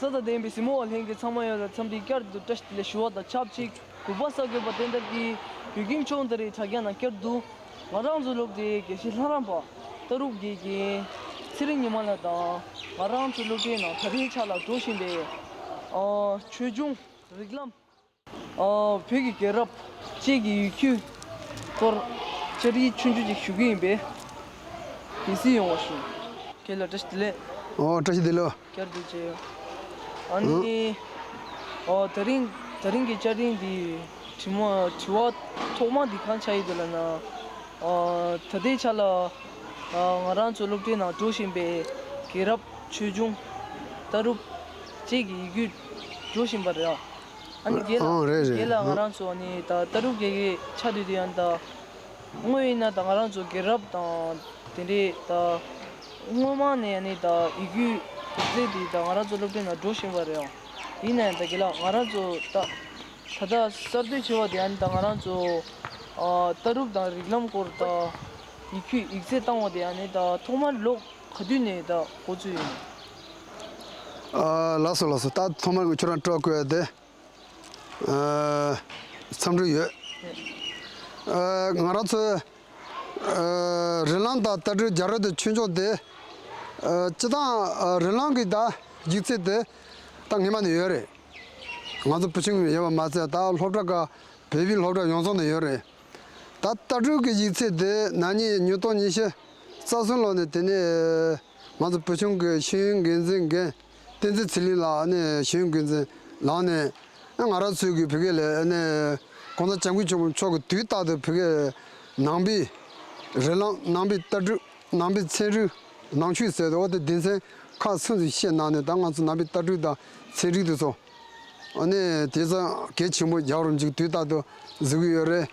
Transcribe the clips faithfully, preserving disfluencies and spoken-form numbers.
ས་དང་ལྡན་པའི་གཟིགས་མོ་བ་ལྷན་རྒྱས་ཚང་མ་ཡོངས་ལ་འཚམས་འདྲི་བསྐྱར་དུ་བཀྲ་ཤིས་བདེ་ལེགས་ཞུ་བ་དང་ཆབས་ཅིག་གུས་པ་གསར་འགོད་པ་བསྟན་དར་གྱིས་བོད་ཁྱིམ་ཕྱོགས་འདི་རུ་དྲ་རྒྱ་ནང་བསྐྱར་དུ་ང་རང་ཚོའི་སློབ་གྲྭའི་དགེ་བཤེས་ལྷ་རམས་པ་རྟ་རུབ་རྒྱལ་གྱི་ཚེ་རིང་ཉི་མ་ལགས་དང་ང་རང་ཚོའི་སློབ་གྲྭའི་ནང་ད་ལྟའི་ཆ་ལ་འགྲོ་བཞིན་པའི་ཨ་ཆོས་འབྱུང་། རིགས་ལམ། ཨ་བོད་ཀྱི་རྒྱལ་རབས་བཅས་ཀྱི་ཡིག་རྒྱུགས་སྐོར་བསྐྱར་ཞིབ་ཆུང་ཆུང་ཅིག་ཞུ་གི་ཡིན་པས། དེ་སྲིད་ཡོང་བ་ཞུ། རྒན་ལགས་བཀྲ་ཤིས་བདེ་ལེགས། ཨོ་བཀྲ་ཤིས་བདེ་ལེགས། བསྐྱར་དུ་མཇལ་ཡོང་། ཨ་ནི། ཨོ་ད་རིང་ད་རིང་གི་བསྐྱར་ཞིབ་འདི་དྲི་མ་དྲི་བ་ཐོག་མ་འདི་གང་ཆགས་ཡོད་འདུག་ལབ་ན། ཨ་ད་ལྟའི་ཆ་ལ་ཨ་ང་རང་ཚོ་སློབ་གྲྭའི་ནང་འགྲོ་བཞིན་པའི་རྒྱལ་རབས་ཆོས་འབྱུང་རྟ་རུབ་བཅས་ཀྱི་ཡིག་རྒྱུགས་འགྲོ་བཞིན་པ་རེད། ཨ་ནི་རྒན་ལགས། ཨང་རེད་རེད། རྒན་ལགས་ང་རང་ཚོ་ཨ་ནི་ད་རྟ་རུབ་རྒྱལ་གྱི་ཆ་དུས་དུ་ཡང་ད་དངོས་ཡིན་ན་ད་ང་རང་ཚོ་རྒྱལ་རབས་དང་དེ་འདྲའི་ད་སྔོན་མ་ནས་ཨ་ནི་ད་ཡིག་རྒྱུགས་ཡིག་ཚད་དེ་ད་ང་རང་ཚོ་སློབ་གྲྭའི་ནང་འགྲོ་བཞིན་པ་རེད། ཨང་ཡིན་ན་ཡང་ད་རྒན་ལགས་ང་རང་ཚོ་ད་ད་ལྟ་གསར་གཏོད་བྱས་པ་དེ་ཨ་ནི་ད་ང་རང་ཚོ་ཨ་རྟ་རུབ་དང་རིགས་ལམ་སྐོར་ད་ཡིག་རྒྱུགས་ཡིག་ཚད་བཏང་བ་དེ་ཨ་ནི་ད་ཐོག་མར་ལོ་ག་དུས་ནས་ད་འགོ་བཙུགས་ཡོད་ནས། ཨ་ལགས་སོ་ལགས་སོ། ད་ཐོག་མར་ཁྱོད་རང་སྤྲོ་དགོས་ཡ་དེ། ཨ་འཚམས་འདྲི་ཡོད། ཨ་ང་རང་ཚོའི་ཨ་རིགས་ལམ་དང་ལྟ་གྲུབ་རྒྱལ་རབས་དང་ཆོས་འབྱུང་དེ། ཨ་སྤྱིར་བཏང་ཨ་རིགས་ལམ་གྱི་ད་ཡིག་ཚད་དེ་ད་སྔོན་མ་ནས་ཡོད་རེད། ང་ཚོ་བུ་ཆུང་ཡོད་པ་མ་ཟད་ད་སློབ་གྲྭ་ཁག་བོད་པའི་སློབ་གྲྭ་ཡོངས་རྫོགས་ནས་ཡོད་རེད། ད་ལྟ་གྲུབ་ཀྱི་ཡིག་ཚད་དེ་ན་ནིང་ཉིས་སྟོང་ཉི་ཤུ་རྩ་གསུམ་ལོ་ནས་དེ་ནས་ང་ཚོ་བུ་ཆུང་གི་ཤེས་ཡོན་འགན་འཛིན་འགན་བསྟན་འཛིན་ཚེ་རིང་ལགས་ནས་ཤེས་ཡོན་འགན་འཛིན་ལངས་ནས་ང་རང་ཚོའི་གི་བོད་སྐད་ལས་ནས་གོང་ས་སྐྱབས་མགོན་ཆེན་པོ་མཆོག་གི་དུས་རྟག་ཏུ་བོད་སྐད་ནང་པའི་རིགས་ལམ་ནང་པའི་ལྟ་གྲུབ་ནང་པའི་ཚན་རིག་ནང་ཆོས་ཟེར་ཏེ་འོ་དེ་སྡེ་ཚན་ཁག་གསུམ་ཞིག་བཤད་གནང་ནས་ད་ང་ཚོ་ནང་པའི་ལྟ་གྲུབ་དང་ཚན་རིག་དེ་ཚོ། ཨ་ནི་དེ་ཚོ་གལ་ཆེན་པོ་རྒྱག་རོགས་གྱིས་དུས་རྟག་ཏུ་གཟིགས་ཀྱི་ཡོད་རེད།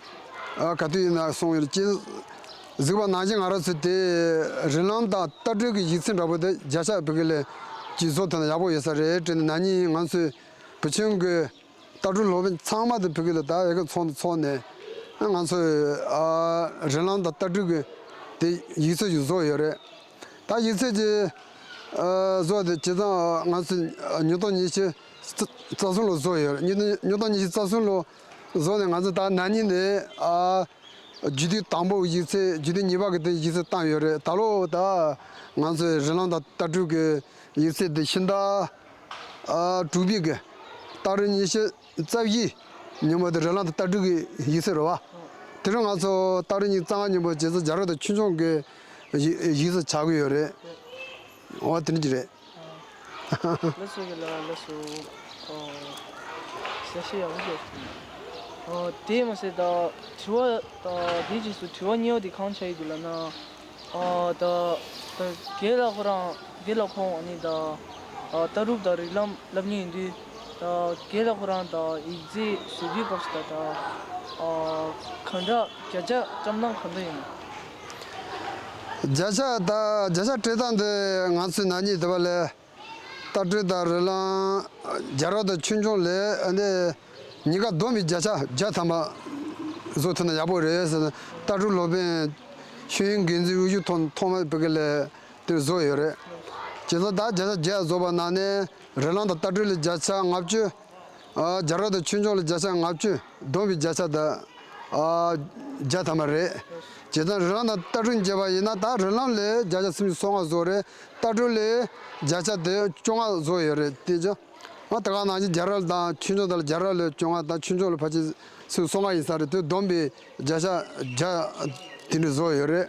ཨ་ག་དུས་ཡིན་ན་གསུང་ཡོད་རེད་ཅེས་གཟིགས་པ་ནང་བཞིན་ང་རང་ཚོ་དེ་རིགས་ལམ་དང་ལྟ་གྲུབ་ཀྱི་ཡིག་ཚད་འདྲ་པོ་དེ་བརྒྱ་ཆ་བོད་སྐད་ལས་ཀྱི་བཟོ་ཐུབ་ན་ཡག་པོ་ཡོད་ས་རེད་དྲན་ནས་ན་ནིང་ང་ཚོས་བུ་ཆུང་གི་ལྟ་གྲུབ་སློབ་དཔོན་ཚང་མ་དེ་བོད་སྐད་ལ་ད་ཡི་གེ་ཚོགས་ཚོགས་ནས་ང་ཚོས་ཨ་རིགས་ལམ་དང་ལྟ་གྲུབ་ཀྱི་དེ་ཡིག་ཚད་ཅིག་བཟོས་ཡོད་རེད། ད་ཡིག་ཚད་ཀྱི་ཨ་བཟོ་དེ་བྱས་ཙང་ང་ཚོ་ཉིས་སྟོང་ཉི་ཤུ་རྩ་གསུམ་ལོ་བཟོ་ཡོད་རེད། ཉིས་སྟོང་ཉིས་སྟོང་ཉི་ཤུ་རྩ་གསུམ་ལོ་བཟོ་ནས་ང་ཚོ་ད་ན་ནིང་ནས་ཨ་རྒྱུད་སྡེ་དང་པོ་གི་ཡིག་ཚད་རྒྱུད་སྡེ་གཉིས་པ་གི་དེ་ཡིག་ཚད་བཏང་ཡོད་རེད། ད་ལོ་ད་ང་ཚོའི་རིགས་ལམ་དང་ལྟ་གྲུབ་ཀྱི་ཡིག་ཚད་དེ་ཕྱི་ཟླ་ཨ་དྲུག་པའི་གི་སྟ་རེ་ཉི་ཤུ་རྩ་བཞི་ཉིན་མོ་དེ་རིགས་ལམ་དང་ལྟ་གྲུབ་ཀྱི་ཡིག་ཚད་རེད་བ། དེ་རིང་ང་ཚོ་སྟ་རེ་ཉི་ཤུ་རྩ་ལྔ་ཉིན་མོ་རྗེ་བཙུན་རྒྱལ་རབས་དང་ཆོས་འབྱུང་གི་ཡིག་ཡིག་ཚད་ཆགས་ཀྱི་ཡོད་རེད། འོ་དེ་འདྲ་ཅིག་རེད། ལགས་སོ་རྒན་ལགས་ལགས་སོ། ཨོ། གསལ་བཤད་ཡག་པོ་བྱས་སོང་། ཨོ་དེ་མ་ཟད་ད་དྲི་བ་ད་དེའི་རྗེས་སུ་དྲི་བ་གཉིས་པ་དེ་གང་ཆགས་ཡོད་འདུག་ལབ་ན། ཨ་ད་ད་རྒན་ལགས་ཁོ་རང་རྒན་ལགས་ཁོང་ཨ་ནི་ད་ཨ་ལྟ་གྲུབ་དང་རིགས་ལམ་སློབ་གཉེར་ཡིན་དུས་ད་རྒན་ལགས་ཁོ་རང་ད་ཡིག་རྩིས་བཟོ་དུས་སྐབས་སུ་ད་ད་ཨ་གང་འདྲ་བརྒྱ་ཆ་བཅོམ་སྟངས་གང་འདྲ་ཡིན་ནམ། བརྒྱ་ཆ་ད་བརྒྱ་ཆ་སྤྲད་སྟངས་དེ་ང་ཚོའི་ན་ནིང་དེ་བ་ལས་ལྟ་གྲུབ་དང་རིགས་ལམ་རྒྱལ་རབས་དང་ཆོས་འབྱུང་ལས་ཨ་ནི། གཉིས་ཀ་བསྡོམས་པའི་བརྒྱ་ཆ་བརྒྱ་ཐམ་པ་བཟོ་ཐུབ་ན་ཡག་པོ་རེད་ཟེར་ནས་ལྟ་གྲུབ་སློབ་དཔོན་ཤེས་ཡོན་འགན་འཛིན་དབུ་བཞུགས་ཐོག་ཐོག་མ་བོད་སྐད་ལས་དེར་བཟོ་ཡོད་རེད། བྱས་ཙང་ད་བརྒྱ་ཆ་བརྒྱ་བཟོ་བ་ནང་ནས་རིགས་ལམ་དང་ལྟ་གྲུབ་ལ་བརྒྱ་ཆ་ལྔ་བཅུ། ཨ་རྒྱལ་རབས་དང་ཆོས་འབྱུང་ལ་བརྒྱ་ཆ་ལྔ་བཅུ་བསྡོམས་པའི་བརྒྱ་ཆ་དང་ཨ་བརྒྱ་ཐམ་པ་རེད། བྱས་ཙང་རིགས་ལམ་དང་ལྟ་གྲུབ་འབྱེད་པ་ཡིན་ན་ད་རིགས་ལམ་ལས་བརྒྱ་ཆ་སུམ་ཅུ་སོ་ལྔ་བཟོ་རེད། ལྟ་གྲུབ་ལས་བརྒྱ་ཆ་དེ་བཅོ་ལྔ་བཟོ་ཡོད་རེད་དེ་ཅང་། ང་ད་ག་ནང་བཞིན་རྒྱལ་རབས་དང་ཆོས་འབྱུང་དང་རྒྱལ་རབས་ལས་བཅོ་ལྔ་དང་ཆོས་འབྱུང་ལས་ཕལ་ཆེར་སུམ་ཅུ་སོ་ལྔ་ཡིན་ས་རེད། དེ་བསྡོམས་པས་བརྒྱ་ཆ་བརྒྱ་དེ་འདྲ་བཟོ་ཡོད་རེད།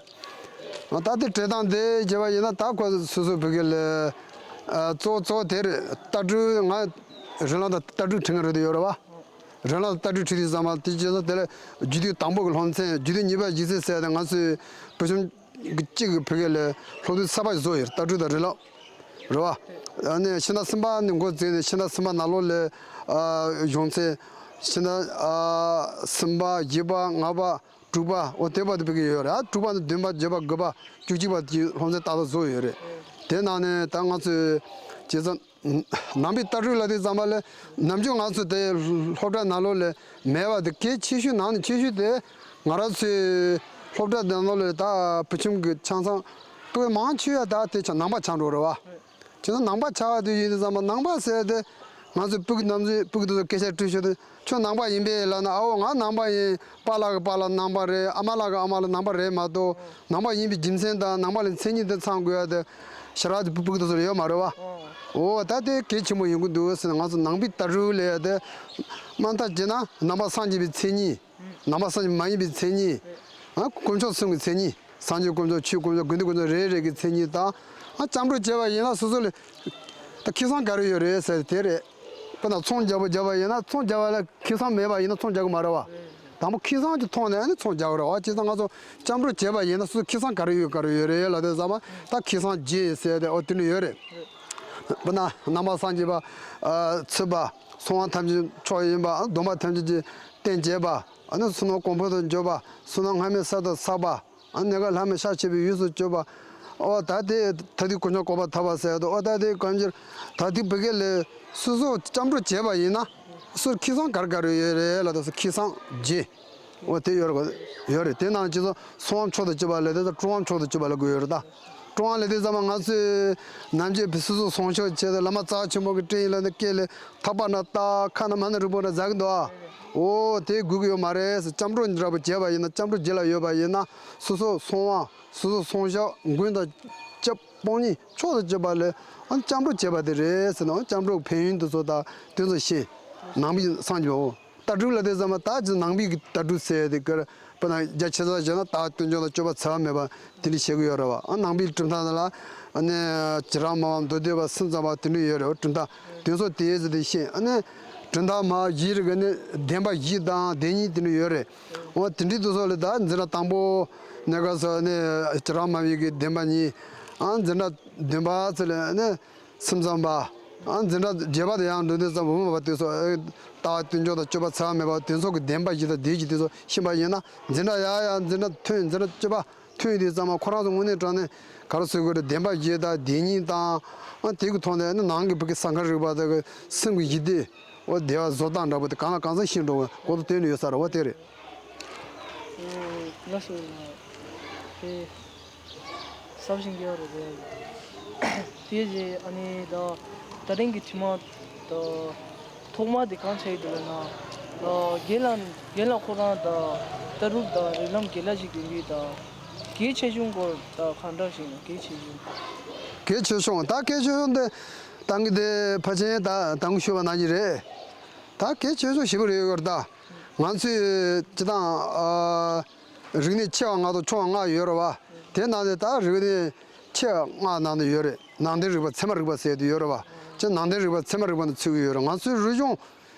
ང་ད་དེ་བྲིས་སྟངས་དེ་བྱས་པ་ཡིན་ན་ད་ཁོ་སོ་སོ་བོད་སྐད་ལ་ཨ་གཙོ་བོ་གཙོ་བོ་དེ་རེད། ལྟ་གྲུབ་ང་རིགས་ལམ་དང་ལྟ་གྲུབ་བྲིས་ངེས་རེད་དེ་ཡོད་རེད་བ། རིགས་ལམ་དང་ལྟ་གྲུབ་བྲིས་དུས་ཙམ་པ་དེ་བྱས་ཙང་དེ་ལ་རྒྱུད་སྡེ་དང་པོ་གི་སློབ་ཚན་རྒྱུད་སྡེ་གཉིས་པ་ཡིག་ཚད་ཟེར་ཏེ་ང་ཚོའི་བུ་ཆུང་གཅིག་གི་བོད་སྐད་ལ་སློབ་དེབ་གསར་པ་ཞིག་བཟོ་ཡོད་རེད། ལྟ་གྲུབ་དང་རིགས་ལམ་རེད་བ། ཨ་ནི་ཕྱི་ཟླ་གསུམ་པ་ནས་འགོ་བཙུགས་ནས་ཕྱི་ཟླ་གསུམ་པ་ནང་ལོགས་ལ་ཨ་གཞུང་ཚན་ཕྱི་ཟླ་ཨ་གསུམ་པ་བཞི་པ་ལྔ་པ་དྲུག་པ་འོ་དེ་བར་དུ་བོད་སྐད་ཡོད་རེད། ཨ་དྲུག་པ་ནས་བདུན་པ་བརྒྱད་པ་དགུ་པ་བཅུ་གཅིག་པ་དེ་སློབ་ཚན་ཏག་ཏག་བཟོ་ཡོད་རེད། དེ་ནང་ནས་ད་ང་ཚོས་བྱས་ཙང་ནང་པའི་ལྟ་གྲུབ་ལབ་དུས་ཙམ་པ་ལ་ནམ་རྒྱུན་ང་ཚོ་དེ་སློབ་གྲྭ་ནང་ལོགས་ལ་མེད་པ་དེ་གལ་ཆེ་ཤོས་ནང་ནས་ཆེ་ཤོས་དེ་ང་རང་ཚོའི་སློབ་གྲྭ་ནང་ལོགས་ལ་ད་བུ་ཆུང་གི་ཆ་ཚང་དཔེ་མང་ཆེ་བ་ད་དེ་ཆ་ནང་པ་ཆགས་འགྲོ་རེད་བ། ཁྱེད་ཚོ་ནང་པ་ཆགས་དུས་ཡིན་དུས་ཙམ་པ་ནང་པ་ཟེར་ཏེ་ང་ཚོའི་སྤུ་གུ་རྣམས་ཚོས་སྤུ་གུ་དེ་ཚོ་སྐད་ཆ་དྲིས་ཞོར་དུ་ཁྱོད་ནང་པ་ཡིན་པས་ལབ་ན། ཨའོ་ང་ནང་པ་ཡིན། པཱ་ལགས་ཀྱི་པཱ་ལགས་ནང་པ་རེད། ཨ་མ་ལགས་ཀྱི་ཨ་མ་ལགས་ནང་པ་རེད་མ་གཏོགས། ནང་པ་ཡིན་པའི་རྒྱུ་མཚན་དང་ནང་པ་ལ་མཚན་ཉིད་དེ་ཚང་དགོས་ཡ་དེ་ཞེ་དྲག་ཏུ་སྤུ་གུ་དེ་ཚོར་ཡོད་མ་རེད་བ། ཨོ་ད་དེ་གལ་ཆེན་པོ་ཡོང་གི་འདུག་ཟེར་ན། ང་ཚོ་ནང་པའི་ལྟ་གྲུབ་ལས་དེ་དམའ་མཐའ་བྱས་ན་ནང་པ་སངས་རྒྱས་པའི་མཚན་ཉིད། ནང་པ་སངས་རྒྱས་མ་ཡིན་པའི་མཚན་ཉིད། ཨ་དཀོན་མཆོག་གསུམ་གྱི་མཚན་ཉིད། སངས་རྒྱས་དཀོན་མཆོག་ཆོས་དཀོན་མཆོག་དགེ་འདུན་དཀོན་མཆོག་རེ་རེ་གི་མཚན་ཉིད་དང་། ཨ་སྐྱབས་འགྲོ་བྱས་པ་ཡིན་ན་སོ་སོ་ལ་ད་ཁེ་བཟང་ག་རེ་ཡོད་རེད་ཟེར་དེ་རེད། དཔེར་ན་ཚོང་རྒྱག་པོ་བརྒྱབ་པ་ཡིན་ན། ཚོང་རྒྱག་པ་ལ་ཁེ་བཟང་མེད་པ་ཡིན་ན་ཚོང་རྒྱག་གི་མ་རེད་བ། དང་པོ་ཁེ་བཟང་གི་ཐོག་ནས་ཨ་ནི་ཚོང་རྒྱག་གི་རེད་བ། བྱས་ཙང་ང་ཚོ་སྐྱབས་འགྲོ་བྱས་པ་ཡིན་ན་སོ་སོ་ཁེ་བཟང་ག་རེ་ཡོད་ག་རེ་ཡོད་རེད་ལབ་དུས་ཙམ་པ། ད་ཁེ་བཟང་བརྒྱད་ཟེར་ཏེ་ཨོ་དེ་འདྲ་ཡོད་རེད། དཔེར་ན་ནང་པ་སངས་རྒྱས་པ། ཨ་ཚུལ་པ། སོང་བ་ཐམས་ཅད་མཆོག་ཡིན་པ། སྡོམ་པ་ཐམས་ཅད་ཀྱི་རྟེན་བྱེད་པ། ཨ་ནི་བསོད་ནམས་གོང་འཕེལ་དུ་འགྱུར་བ། བསོད་ནམས་སྔ་མའི་གསར་དུ་བསགས་པ། ཨ་ནི་གནས་སྐབས་ལྷ་མི་ཤཱཀྱ་ཆེན་པོའི་དབུས་སུ་གྱུར་པ། ཨོ་ད་དེ་ད་དུས་དཀོན་མཆོག་གོ་འཕང་ཐོབ་པ་ཟེར་དུས། ཨོ་ད་དེ་གང་ཅིར་ད་དུས་བོད་སྐད་ལས་སོ་སོ་སྐྱབས་འགྲོ་བྱས་པ་ཡིན་ན་སོ་ཁེ་བཟང་ག་རེ་ག་རེ་ཡོད་རེད་ལབ་དུས་སོ་ཁེ་བཟང་བརྒྱད། འོ་དེ་ཡོད་རེད། ཡོད་རེད། དེ་ནང་ཁྱེད་ཚོ་སོང་བ་མཆོག་ཏུ་གྱུར་པ་ལབ་དེ་དང་སྤྲོ་བ་མཆོག་ཏུ་གྱུར་པ་ལབ་དགོས་ཡོད་རེད་ད། སྤྲོ་བ་ལབ་དེ་ཙམ་པ་ང་ཚོས་ནམ་རྒྱུན་སོ་སོ་སོང་ཆོག་བྱས་ཏེ་བླ་མ་རྩ་བ་ཆེན་པོ་གི་སྤྲིང་ཡིག་ལབ་ནས་སྐད་ལས་ཐག་པ་ན་ཏག་ཁ་ན་མ་ན་རུ་པོ་ན་ཟ་གི་འདུག་ཨ། འོ་དེ་དགོས་ཀྱི་ཡོད་མ་རེད་ཟེར། སྐྱབས་འགྲོ་འདྲ་པོ་བྱས་པ་ཡིན་ན། སྐྱབས་འགྲོ་རྗེས་ལ་ཡོད་པ་ཡིན་ན་སོ་སོ་སོང་བ། སོ་སོ་སོང་ཞག་མགོན་དང་སྐྱབས་དཔང་ཉིད་མཆོག་ཏུ་གྱུར་པ་ལས་ཨ་སྐྱབས་འགྲོ་བྱས་པ་དེ་རེད་ཟེར་ན། སྐྱབས་འགྲོ་ཕན་ཡོན་དེ་ཚོ་དང་དེ་ཚོ་ཤེས། ནང་པའི་སངས་རྒྱས་པའོ། ལྟ་གྲུབ་ལབ་དེ་ཙམ་པ་ད་ཅི་ནང་པའི་གི་ལྟ་གྲུབ་ཟེར་དེ་གར་དཔེར་ན་རྒྱ་ཆེ་ས་བྱས་ན་ད་དོན་སྐྱོང་དང་སྤྱོད་པ་འཚེ་བ་མེད་པ་དེ་འདྲ་བྱེད་ཀྱི་ཡོད་རེད་བ། ཨ་ནང་པའི་གྲུབ་མཐའ་ལ་ཨ་ནི་བྱེ་བྲག་སྨྲ་བ་མདོ་སྡེ་པ་སེམས་ཙམ་པ་དེ་འདྲ་ཡོད་རེད་བ། གྲུབ་མཐའ་དེ་ཚོ་དེའི་ཟེར་དེ་ཤེས། ཨ་ནི་གྲུབ་མཐའ་མ་བཞི་རིགས་ནི་བདེན་པ་བཞི་དང་བདེན་གཉིས་དེ་འདྲ་ཡོད་རེད་བ། དེ་འདྲའི་དུས་ཚོད་ལ་ད་འཛིན་གྲྭ་དང་པོ་ནས་ག་ས་ནི་བྱེ་བྲག་སྨྲ་བའི་གི་བདེན་པ་གཉིས། ཨ་འཛིན་གྲྭ་བདུན་པ་ཚོ་ལ་ཨ་ནི། སེམས་ཙམ་པ། ཨ་འཛིན་གྲྭ་བརྒྱད་པ་དེ་ཡང་འགྲོ་དུས་ཙམ་པ་འོ་མ་པ་དེ་ཚོ་ཨེ་ལྟ་བ་དོན་སྐྱོང་དང་སྤྱོད་པ་འཚེ་བ་མེད་པ་དེ་ཚོ་གི་བདེན་པ་བཞི་དང་བདེན་བཞི་དེ་ཚོ་ཤེས་པ་ཡིན་ན། འཛིན་གྲྭ་ཡ་ཡ་འཛིན་གྲྭ་ཐོན། འཛིན་གྲྭ་བཅུ་པ་ཐོན་དུས་ཙམ་པ་ཁོ་རང་ཚོ་དངོས་གནས་དྲང་གནས་ག་རེ་ཟེར་དགོས་རེད། བདེན་པ་བཞི་དང་བདེན་གཉིས་དང་། ཨ་དེ་གི་ཐོག་ནས་ནི་ནང་གི་བུ་གི་སེམས་ཁམས་རིག་པ་དང་གི་སེམས་ཀྱི་ཞི་བདེ། འོ་བདེ་བ་བཟོ་སྟངས་འདྲ་པོ་དེ་གང་ལ་གང་འཚམ་ཤེས་འགྲོ་བའི་གོ་རྟོགས་སྟོན་ནས་ཡོད་ས་རེད་བ། དེ་རེད། ཨོ་ལགས་སོ་ལགས། དེ། གསར་བཞེངས་རྒྱག་རེད་དེ། དེ་རྗེས་ཨ་ནི་ད་ད་རིང་གི་དྲི་མ་ད་ཐོག་མ་དེ་གང་ཆགས་ཡོད་འདུག་ལབ་ན། ད་རྒན་ལགས་རྒན་ལགས་ཁོ་རང་ད་ལྟ་གྲུབ་དང་རིགས་ལམ་རྒན་ལགས་ཤིག་ཡིན་དུས་ད་གལ་ཆེ་ཆུང་སྐོར་ད་གང་འདྲ་ཞིག་ཡིན་ན། གལ་ཆེ་ཆུང་། གལ་ཆེ་ཆུང་། ད་གལ་ཆེ་ཆུང་དེ་ཏང་གི་དེ་ཕལ་ཆེར་ད་ཏང་གི་ཞུ་བ་ནང་བཞིན་རེད། ད་གལ་ཆེ་ཆུང་ཞེ་པོ་རེད་ཡོད་རེད་ད། ང་ཚོས་སྤྱི་བཏང་ཨ། རིག་གནས་ཆེ་བ་ལྔ་དང་ཆུང་བ་ལྔ་ཡོད་རེད་བ། དེ་ནང་ནས་ད་རིག་གནས་ཆེ་བ་ལྔ་ནང་དུ་ཡོད་རེད། ནང་བསྟན་རིག་པ་ཚད་མ་རིག་པ་ཟེར་དུ་ཡོད་རེད་བ། ཅེས་ནང་བསྟན་རིག་པ་ཚད་མ་རིག་པ་ནང་ཚུད་ཀྱི་ཡོད་རེད། ང་ཚོའི་རིག་གཞུང་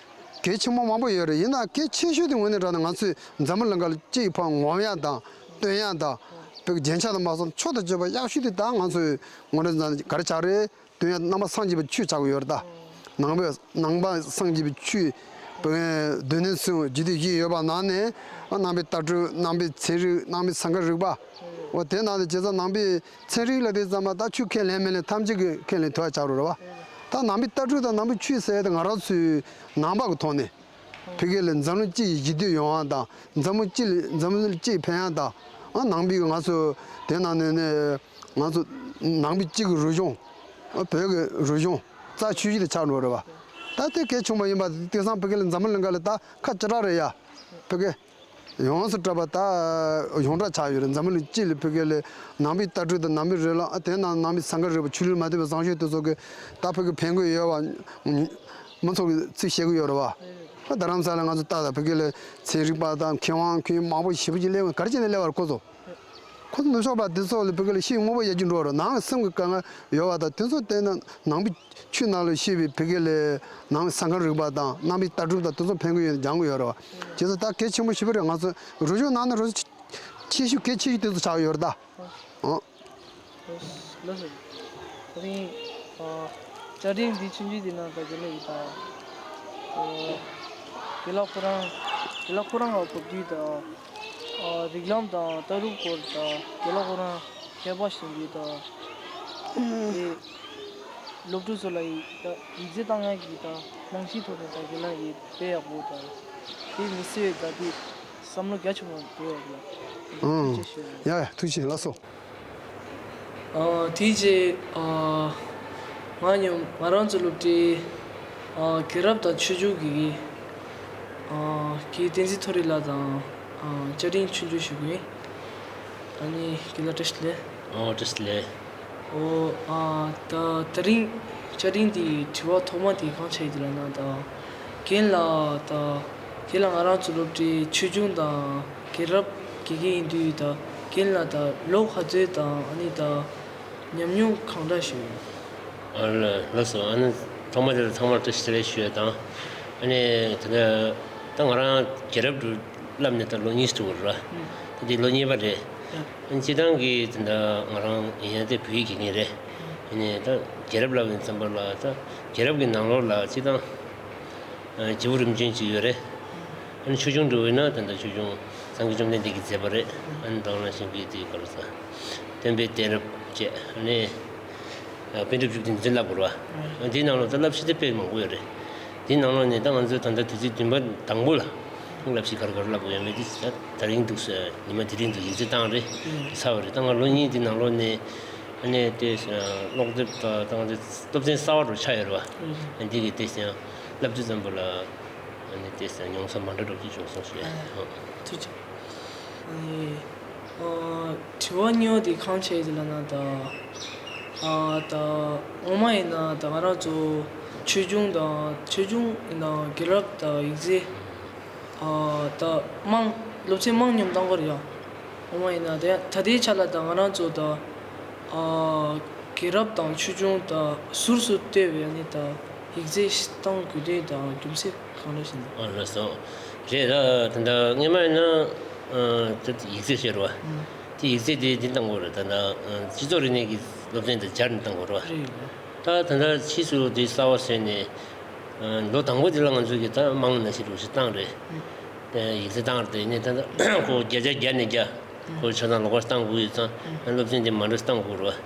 གལ་ཆེན་པོ་མང་པོ་ཡོད་རེད། ཡིན་ན་གལ་ཆེ་ཤོས་དེ་དངོས་གནས་དྲང་གནས་ང་ཚོས་འཛམ་བུ་གླིང་ག་ལ་སྤྱི་ཡི་ཕར་ངོམ་ཡ་དང་སྟོན་ཡ་དང་། བོད་ཀྱི་རྒྱན་ཆ་དང་མ་སོགས་མཆོག་ཏུ་གྱུར་པ་གཡག་ཤོས་དེ་ད་ང་ཚོའི་ངོ་རེ་ན་ག་རེ་ཆགས་རེད། དོན་ཡང་ནང་པ་སངས་རྒྱས་པའི་ཆོས་ཆགས་ཀྱི་ཡོད་རེད་ད། ནང་པ་ནང་པ་སངས་རྒྱས་པའི་ཆོས། བོད་སྡེ་སྣོད་གསུམ་རྒྱུད་སྡེ་བཞི་ཡོད་པ་ནང་ནས་ནང་པའི་ལྟ་གྲུབ། ནང་པའི་ཚན་རིག། ནང་པའི་སེམས་ཁམས་རིག་པ། འོ་དེ་ནང་ནས་བྱས་ཙང་ནང་པའི་ཚན་རིག་ལབ་དུས་ཙམ་པ་ད་ཆོས་ཁས་ལེན་མི་ལེན་ཐམས་ཅད་ཀྱིས་ཁས་ལེན་ཐུབ་པ་ཆགས་རེད་བ། ད་ནང་པའི་ལྟ་གྲུབ་དང་ནང་པའི་ཆོས་ཟེར་ཡ་དེ་ང་རང་ཚོའི་ནང་པ་གི་ཐོག་ནས། བོད་སྐད་ལ་འཛམ་གླིང་སྤྱི་ཡི་ཞི་བདེ་ཡོང་བ་དང་། འཛམ་གླིང་སྤྱི་ལ་འཛམ་གླིང་སྤྱི་ཡི་ཕན་ཡོན་དང་། ཨ་ནང་པའི་ང་ཚོ་དེ་ནང་ནས་ནས་ང་ཚོ་ནང་པའི་སྤྱི་གི་རིག་གཞུང་། ཨ་བོད་ཀྱི་རིག་གཞུང་རྩ་ཆེ་ཤོས་དེ་ཆགས་འགྲོ་རེད་བ། ད་དེ་གལ་ཆེན་པོ་ཡིན་པ་དེང་སང་བོད་སྐད་ལ་འཛམ་གླིང་ལ་ད་ཁ་ཅི་ར་རེད་ཡ། བོད་སྐད་ཡོངས་སུ་གྲགས་པ་ད་ཡོངས་གྲགས་ཆགས་ཡོད་རེད། འཛམ་གླིང་སྤྱི་ལ་བོད་སྐད་ལ་ནང་པའི་ལྟ་གྲུབ་དང་ནང་པའི་རིགས་ལམ། ཨ་དེ་ནང་ནང་པའི་སེམས་ཁམས་རིག་པ། ཆོས་ལུགས་མ་མཐུན་པའི་བཟང་སྤྱོད་དེ་ཚོ་གི་ད་བོད་སྐད་ཕན་གི་ཡོད་བ། མང་ཚོགས་ཀྱིས་ཚིག་བཤད་གི་ཡོད་རེད་བ། ཨ་རྡ་རམ་ས་ལ་ང་ཚོ་ལྟ་ད་བོད་སྐད་ལ་ཚན་རིག་པ་དང་མཁས་དབང་མཁས་དབང་མང་པོ་ཞེ་པོ་ཅིག་སླེབས། ག་རེ་བྱས་ནས་སླེབས་པ་རེད་ཁོ་ཚོ། ཁོ་ཚོ་ནུབ་ཕྱོགས་པ་དེ་ཚོ་ལ་བོད་སྐད་ལ་ཤེས་དངོས་པོ་ཡར་རྒྱས་འགྲོ་བ་རེད། ནང་སེམས་ཀྱི་དཀའ་ངལ་ཡོད་པ་དང་། དེ་ཚོ་བལྟས་ན་ནང་པའི་ཆོས་ནང་ལ་བཤད་པའི་བོད་སྐད་ལ་ནང་པའི་སེམས་ཁམས་རིག་པ་དང་ནང་པའི་ལྟ་གྲུབ་དང་དེ་ཚོ་ཕན་གི་ཡོད་ན་སྦྱང་གི་ཡོད་རེད་བ། བྱས་ཙང་ད་གལ་ཆེན་པོ་ཞེ་པོ་རེད། ང་ཚོ་རིག་གཞུང་ནང་ནས་རིག་གཞུང་ཆེ་ཤོས་གལ་ཆེ་ཤོས་དེ་ཚོ་ཆགས་ཡོད་རེད་ད། ཨང་། ལགས་སོ། ད་རིང་ཨ་བཅར་འདྲི་འདི་ཆུང་ཆུང་འདི་ནང་ད་རྒན་ལགས་ཡིན་ད། ཨ་རྒན་ལགས་ཁོ་རང་རྒན་ལགས་ཁོ་རང་ལ་གོ་དུས་ད། ཨ་རིགས་ལམ་དང་ལྟ་གྲུབ་སྐོར་ད་རྒན་ལགས་ཁོ་རང་མཁས་པ་ཞིག་ཡིན་ད། དེ་སློབ་ཕྲུག་ཚོ་ལ་ཡིད་ད་ཡིད་ཆེས་བཏང་ཡག་གི་ད་རྨང་གཞིའི་ཐོག་ནས་ད་རྒན་ལགས་ཡིན་དཔེ་ཡག་པོ་ད། དེ་མི་སེར་ད་དེ་བསམ་བློ་རྒྱ་ཆེན་པོ་འགྲོ་ཡག་ལ་ཐུགས་རྗེ་ཆེ་ཞུ། ཡ་ཡ་ཐུགས་རྗེ་ཆེ། ལགས་སོ། ཨ་དེ་རྗེས་ཨ་ ང་ཉོ་ང་རང་ཚོ་སློབ་གྲྭའི་ཨ་རྒྱལ་རབས་དང་ཆོས་འབྱུང་གི་ཨ་དགེ་བསྟན་འཛིན་མཐོ་རིས་ལགས་དང་ཨ་བཅའ་དྲིན་ཆོས་འབྱུང་ཞུ་གི་ཡིན། ཨ་ནི་རྒན་ལགས་བཀྲ་ཤིས་བདེ་ལེགས། ཨོ་བཀྲ་ཤིས་བདེ་ལེགས། ཨོ་ཨ་ད་དེ་རིང་བཅའ་དྲིན་འདི་དྲི་བ་ཐོག་མ་དེ་གང་བྱས་ཡོད་ལབ་ན། ད་རྒན་ལགས་ད་རྒན་ལགས་ང་རང་ཚོ་སློབ་གྲྭའི་ཆོས་འབྱུང་དང་རྒྱལ་རབས་དགེ་རྒན་ཡིན་དུས། ད་རྒན་ལགས་ད་ལོ་ག་ཚོད་དང་ཨ་ནི་ད་ཉམས་མྱོང་གང་འདྲ་ཞིག་ཡོད། ཨ་ལ་ལགས་སོ། ཨ་ནི་ཐོག་མ་དེ་ལ་ཚང་མར་བཀྲ་ཤིས་བདེ་ལེགས་ཞུ་ཡ་དང་། ཨ་ནི་ད་ལྟ་ད་ང་རང་རྒྱལ་རབས་འགྲོ་བསླབ་ནས་ད་ལོ་གཉིས་འགྲོ་གི་རེད་བ། ད་འདི་ལོ་གཉིས་པ་རེད། ཨ་ནི་སྤྱིར་བཏང་གི་ད་ལྟ་ང་རང་ཡིན་ཡ་དེ་བོད་ཡིག་དགེ་རྒན་རེད། ཡིན་ནའི་ད་རྒྱལ་རབས་ལབ་ཡིན་ཙམ་པ་ལ། ད་རྒྱལ་རབས་ཀྱི་ནང་ལོགས་ལ་སྤྱིར་བཏང་ཨ་བརྗེ་པོ་རིམ་བྱོན་ཅིག་ཡོད་རེད། ཨ་ནི་ཆོས་འབྱུང་འགྲོ་བས་ན་ད་ལྟ་ཆོས་འབྱུང་སངས་རྒྱས་བཅོམ་ལྡན་འདས་ཀྱི་མཛད་པ་རེད། ཨ་ནི་དང་ནང་བཞིན་གྱི་དེ་ག་རེ་ཟ། སྟོན་པའི་གཏད་རབས་བཅས། ཨ་ནི་ཨ་པཎ་གྲུབ་བཅུ་བདུན་འཛིན་བསླབ་དགོས་རེད་བ། ཨ་འདིའི་ནང་ལོགས་ད་བསླབ་གཞི་དེ་དཔེ་མང་པོ་ཡོད་རེད། འདིའི་ནང་ལོགས་ནས་ད་ང་ཚོས་ད་ལྟ་དུས་ཚོད་བདུན་པ་དང་པོ་ལ་བསླབ་གཞི་ག་རེ་ག་རེ་བསླབ་དགོས་ཡོད་མེད་དེ་ད་ད་རིང་འདུག་ཟེར། ཉི་མ་དེ་རིང་འདུག་ཡིག་ཚད་བཏང་རེད། ཚར་བ་རེད། ད་ང་ལོ་གཉིས་དེའི་ནང་ལོགས་ནས་ཨ་ནི་དེ་ཀློག་དེབ་ད་ད་ང་ཚོ་སློབ་ཚན་གསར་པ་རུ་ཆགས་ཡོད་རེད་བ། ཨ་འདི་གི་དེ་བསླབ་དུས་ཙམ་པ་ལ། ཨ་ནི་དེ་ས་མྱོང་ཚོར་མ་འདྲ་འདྲ་ཅིག་བྱུང་སོང་ཞེས། ཨ། ཨོ། ཐུགས་རྗེ་ཆེ། ཨ་ནི་ཨ་དྲི་བ་གཉིས་པ་དེ་གང་བྱས་ཡོད་ལབ་ན། ད་ཨ་ད་སྔོན་མ་ཡིན་ན་ད་ང་རང་ཚོ་ཆོས་འབྱུང་དང་ཆོས་འབྱུང་ཡིན་ན་རྒྱལ་རབས་དང་ཡིག་རྩིས་ཨ་ད་དམངས་སློབ་ཚན་དམངས་མཉམ་བཏང་གི་རེད་ཡ། སྔོན་མ་ཡིན་ན་དེ་ད་ལྟའི་ཆ་ལ་ད་ང་རང་ཚོ་ད་ཨ་རྒྱལ་རབས་དང་ཆོས་འབྱུང་ད་ཟུར་དུ་བལྟས་པའི་ཨ་ནི་ད་ཡིག་རྩིས་བཏང་དགོས་དོན་དང་རྒྱུ་མཚན་གང་འདྲ་ཞིག་ཡིན། ཨ་ལགས་སོ། རེད། ད་ད་ལྟ་སྔོན་མ་ཡིན་ན་ཨ་ད་ཡིག་རྩིས་བཤད་རོགས། ཨ་དེ་ཡིག་རྩིས་དེ་འདི་བཏང་དགོས་རེད། ད་ལྟ་ཨ་སྤྱི་ཚོགས་རིག་གནས་ཀྱི་སློབ་ཚན་དེ་སྦྱར་ནས་བཏང་དགོས་རེད་བ། རེད། ད་ད་ལྟ་ཕྱིས་སུ་དེ་གསར་པ་བཟོས་ནས་ཨ་ལོ་དང་པོ་དེ་ལ་ང་ཚོ་གིས་ད་དམངས་ནང་བཞིན་རུ་ཞིག་བཏང་རེད། ཨ་ཡིག་རྩིས་བཏང་རེད། དེ་ནས་ད་ལྟ་ཁོ་བརྒྱ་ཆ་བརྒྱ་ནས་བརྒྱ། ཁོ་ཆ་ཚང་ལོགས་ཀ་བཏང་དགོས་ཡོད་ཙང་། ཨ་སློབ་ཚན་དེ་མ་འདྲ་བཏང་དགོས་རེད་བ།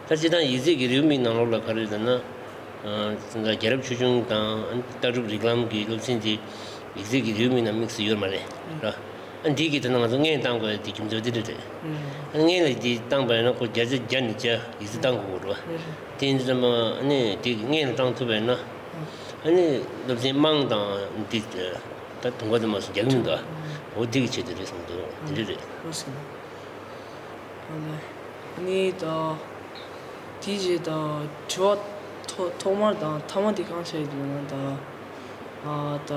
ད་སྤྱིར་བཏང་ཡིག་རྩིས་ཀྱི་རེའུ་མིག་ནང་ལོགས་ལ་ག་རེ་ཡོད་ན། ཨ་ད་ལྟ་རྒྱལ་རབས་ཆོས་འབྱུང་དང་ལྟ་གྲུབ་རིགས་ལམ་གྱི་སློབ་ཚན་དེ་ཡིག་རྩིས་ཀྱི་རེའུ་མིག་ནང་དམིགས་སུ་ཡོད་མ་རེད་ར། ཨ་འདི་གི་ད་ནང་ང་ཚོ་སྔོན་བཏང་དགོས་ཡ་དེ་རྒྱུ་མཚན་དེ་འདྲ་རེད། ཨ་སྔོན་ལ་དེ་བཏང་པ་ཡིན་ན་ཁོ་བརྒྱ་ཆ་བརྒྱ་ནས་བརྒྱ་ཡིག་རྩིས་བཏང་དགོས་རེད་བ། དེ་ཡིན་དུས་ཙམ་པ་ཨ་ནི་དེ་གི་སྔོན་ལ་བཏང་ཐུབ་པ་ཡིན་ན། ཨ་ནི་སློབ་ཚན་དམངས་དང་འདི། ད་དུང་ག་དུ་མ་སོང་རྒྱག་གི་མི་འདུག་འོ་དེ་གི་ཆེད་དུ་རེད་བསམ་འདུག་དེ་འདྲ་རེད། ལགས་སོ། ཨ་ནི་ད་དེའི་རྗེས་ད་དྲི་བ་ཐོག་ཐོག་མར་དང་མཐའ་མ་དེ་གང་བྱས་འདུག་ན། ད་ཨ་ད་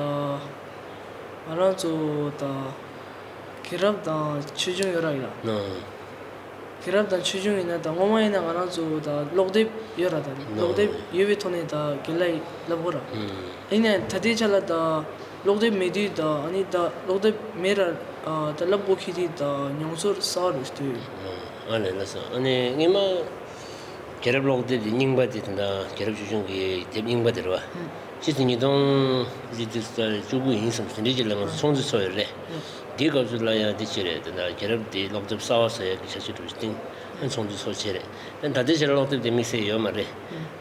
ང་རང་ཚོ་ད་རྒྱལ་རབས་དང་ཆོས་འབྱུང་ཡོད་ར་ཡིན་ལ། ཨ། རྒྱལ་རབས་དང་ཆོས་འབྱུང་ཡིན་ན་ད་སྔོན་མ་ཡིན་ན་ང་རང་ཚོ་ད་ཀློག་དེབ་ཡོད་ར། ད་ཀློག་དེབ་ཡོད་པའི་ཐོག་ནས་ད་རྒན་ལགས་ཀྱིས་བསླབ་དགོས་ར། ཡིན་ནའི་ད་ལྟའི་ཆ་ལ་ད་ཀློག་དེབ་མེད་དུས་ད་ཨ་ནི་ད་ཀློག་དེབ་མེད་ར། ཨ་ད་བསླབ་དགོས་ཁེལ་དུས་ད་མྱོང་ཚོར་གསར་པ་རུ་ཞིག་ཐོན་ཡོད། ཨ་ལས་ལགས་སོ། ཨ་ནི་སྔོན་མ་རྒྱལ་རབས་ཀློག་དེབ་དེ་རྙིང་པ་དེ་ད་ལྟ་རྒྱལ་རབས་ཆོས་འབྱུང་གི་དེབ་རྙིང་པ་དེ་རེད་བ། ཕྱིས་སུ་ཉིས་སྟོང་བཅུ་དགུ་ཡིན་བསམ་དེ་འདྲའི་ཅིག་ལ་ང་ཚོ་ཚོགས་འདུ་ཚོགས་ཡོད་རེད། དེའི་སྐབས་སུ་ལ་ཡང་དེ་བྱས་རེད། ད་ལྟ་རྒྱལ་རབས་དེ་ཀློག་དེབ་གསར་པ་བཟོ་ཡག་གི་བྱ་སྤྱོད་འགྲོ་བཞིན་བཏིང་། ཨ་ཚོགས་འདུ་ཚོགས་བྱས་རེད། ཨ་ད་ལྟའི་ཆར་ཀློག་དེབ་དེ་དམིགས་བསལ་ཡོད་མ་རེད།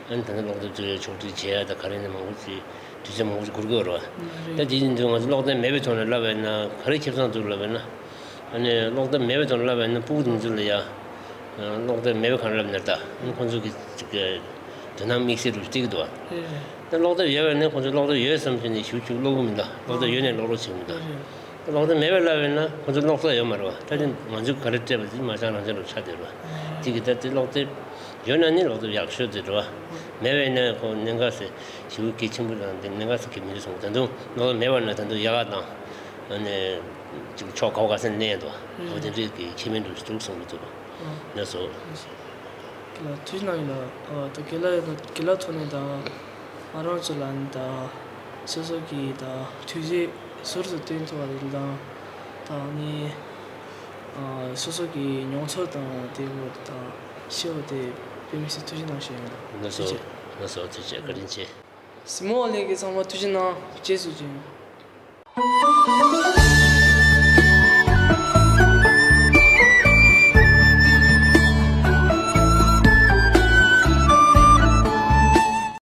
ཨ་ད་ལྟ་ཀློག་དེབ་དེ་ཕྱོགས་སྒྲིག་བྱེད་ཡག་ད་ག་རེ་ནས་མང་པོ་ཅིག་དུས་ཚོད་མང་པོ་ཅིག་འགོར་གྱི་ཡོད་རེད་བ། ད་དེ་ཡིན་དུས་ང་ཚོ་ཀློག་དེབ་མེད་པའི་ཐོག་ནས་བསླབ་པ་ཡིན་ན་ག་རེ་ཁེ་བཟང་འདུག་བསླབ་པ་ཡིན་ན། ཨ་ནི་ཀློག་དེབ་མེད་པའི་ཐོག་ནས་བསླབ་པ་ཡིན་ན་ཕྲུ་གུ་དེ་ཚོ་ལ་ཡ། ཀློག་དེབ་མེད་པའི་ཁར་བསླབ་ནས་ད་ཁོང་ཚོ་གི་ཅིག་དོ་སྣང་དམིགས་བསལ་རུ་སྟེར་གི་འདུག་བ། ད་ཀློག་དེབ་ཡོད་པ་ནི་ཁོང་ཚོ་ཀློག་དེབ་ཡོད་བསམ་བྱས་ནས་ཞིབ་ཞིབ་ཀློག་གི་མི་འདུག་ཀློག་དེབ་ཡོད་ནས་ཀློག་རོགས་བྱེད་གི་མི་འདུག་ཀློག་དེབ་མེད་པའི་བསླབ་པ་ཡིན་ན་ཁོང་ཚོ་ཀློག་ས་ཡོད་མ་རེད་བ། ད་དེ་ང་ཚོས་ག་རེ་སྤྲད་པ་དེ་མ་བྱང་རང་བྱང་རུ་ཆགས་བསྡད་རེད་བ། དེ་གི་ད་དེ་ཀློག་དེབ་ཡོད་ན་ནི་ཀློག་དེབ་ཡག་ཤོས་དེ་རེད་བ། མེད་པ་ཡིན་ན་ཁོ་གནད་འགག་ཟེར་ཞེ་པོ་གལ་ཆེན་པོ་དང་དེ་གནད་འགག་ཟེར་གི་མི་འདུག་བསམ་གི། ད་དུང་ཀློག་དེབ་མེད་པ་ན་ད་དུང་ཡག་ག་དང་། ཨ་ནི་ཅིག་ཕྱོགས་ག་བ་ག་ས་ནས་གནས་འདུག་འོ་དེ་འདྲའི་གི་ཁྱད་མེད་འགྲོ་ཞིག་འདུག་བསམ་གི་འདུག་ལགས་སོ། ལགས་སོ། ཐུགས་རྗེ་གནང་ཡིན་ལ། ཨ་ད་རྒན་ལགས་ཡོད་ན་རྒན་ལགས་ཐོག་ནས་ད་ང་རང་ཚོ་ལ་ནི་ད་སོ་སོ་གི་ད་དུས་ཚོད་ཟུར་དུ་བཏོན་ཐུབ་པ་རེད། ད་ད་ནི་ཨ་སོ་སོ་གི་མྱོང་ཚོར་དང་དེ་བོ་ད་ཤེས་པ་དེ་དཔེ་མི་སྲིད་ཐུགས་རྗེ་གནང་ཞུ་ཡིན་ལ། ལགས་སོ། ཐུགས་རྗེ། ལགས་སོ། ཐུགས་རྗེ་ཆེ། བཀའ་དྲིན་ཆེ། གཟིགས་མོ་བ་ལྷན་རྒྱས་ཚང་མ་ཐུགས་རྗེ་གནང་། རྗེས་སུ་མཇལ།